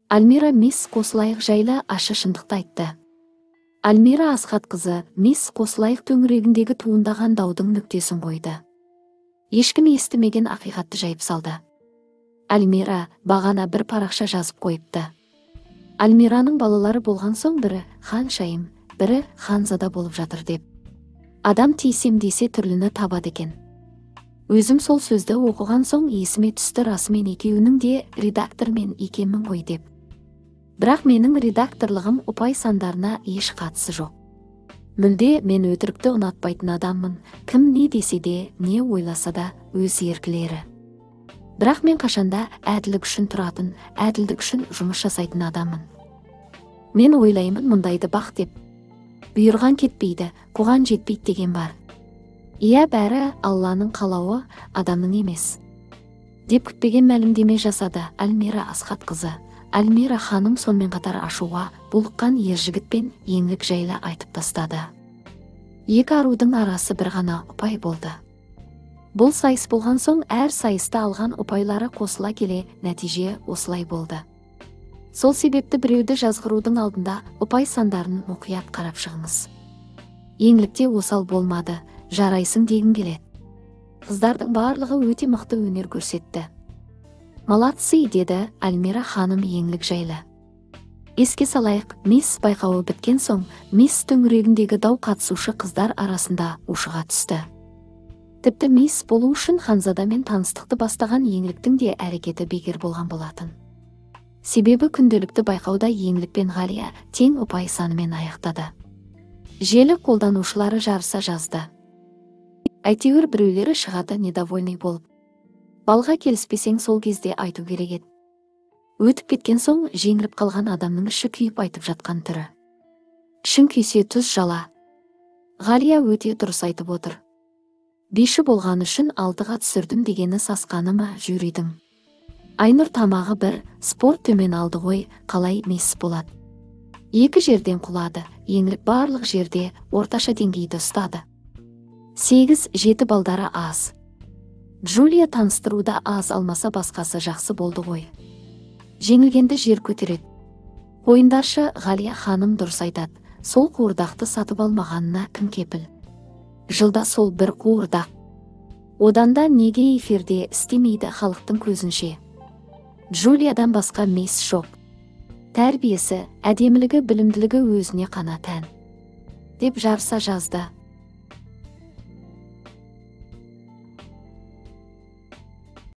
Альмира Мисс Қосылайық жайлы ащы шындықты айтты. Альмира Асхатқызы Мисс Қосылайық төңірегіндегі туындаған даудың нүктесін қойды. Ешкім естімеген ақиқатты жайып салды. Альмира бағана бір парақша жазып қойыпты. Альмираның балалары болған соң бірі ханшайым, бірі ханзада болып жатыр деп. Адам тиісем десе түрліні табады екен. Өзім сол сөзді оқыған соң есіме түсті, расымен екеуінің де редактор мен екенмін ғой деп. Бірақ менің редакторлығым ұпай сандарына еш қатысы жоқ. Мүлде мен өтірікті ұнатпайтын адаммын. Кім не десе де, не ойласа да өз еркілері. Бірақ мен қашанда әділдік үшін тұратын, әділдік үшін жұмыс жасайтын адаммын. Мен ойлаймын мұндайды бақ деп. Бұйырған кетпейді, қуған жетпейді деген бар. Иә, бәрі Алланың қалауы, адамның емес. Деп күтпеген мәлімдеме жасады Альмира Асхатқызы. Альмира ханым сонымен қатар ашуға булыққан ер жігіт пен Еңлік жайлы айтып тастады. Екі арудың арасы бір ғана ұпай болды. Бұл сайыс болған соң әр сайыста алған ұпайлары қосыла келе нәтиже осылай болды. Сол себепті біреуді жазғырудың алдында ұпай сандарын мұқият қарап шығыңыз. Еңлікте осал болмады, жарайсың дегім келеді. Қыздардың барлығы өте мықты өнер көрсетті. Молодцы, деді Альмира ханым Еңлік жайлы. Еске салайық, Мисс байқауы біткен соң, Мисс төңірегіндегі дау қатысушы қыздар арасында ушыға түсті. Тіпті Мисс болу үшін ханзадамен таныстықты бастаған Еңліктің де әрекеті бекер болған болатын. Себебі күнделікті байқауда Еңлік пен Ғалия тең ұпай санымен аяқтады. Желі қолданушылары жарыса жазды. Әйтеуір біреулері шығады недовольный болып. Балға келіспесең сол кезде айту керек еді. Өтіп кеткен соң жеңіліп қалған адамның іші күйіп айтып жатқан түрі. Ішің күйсе тұз жала. Ғалия өте дұрыс айтып отыр. Биші болған үшін 6-ға түсірдім дегені сасқаны ма жюридің. Айнұр тамағы бір, спорт төмен алды ғой, қалай мисс болады. 2 жерден құлады, Еңлік барлық жерде орташа деңгейді ұстады. 8-7 балдары аз. Джулия таныстыруда аз алмаса басқасы жақсы болды ғой. Жеңілгенді жер көтереді. Қойындаршы, Ғалия ханым дұрыс айтады, сол қуырдақты сатып алмағанына кім кепіл? Жылда сол бір қуырдақ. Одан да неге эфирде істемейді халықтың көзінше? Джулиядан басқа мисс жоқ. Тәрбиесі, әдемілігі, білімділігі өзіне қана тән. Деп жарыса жазды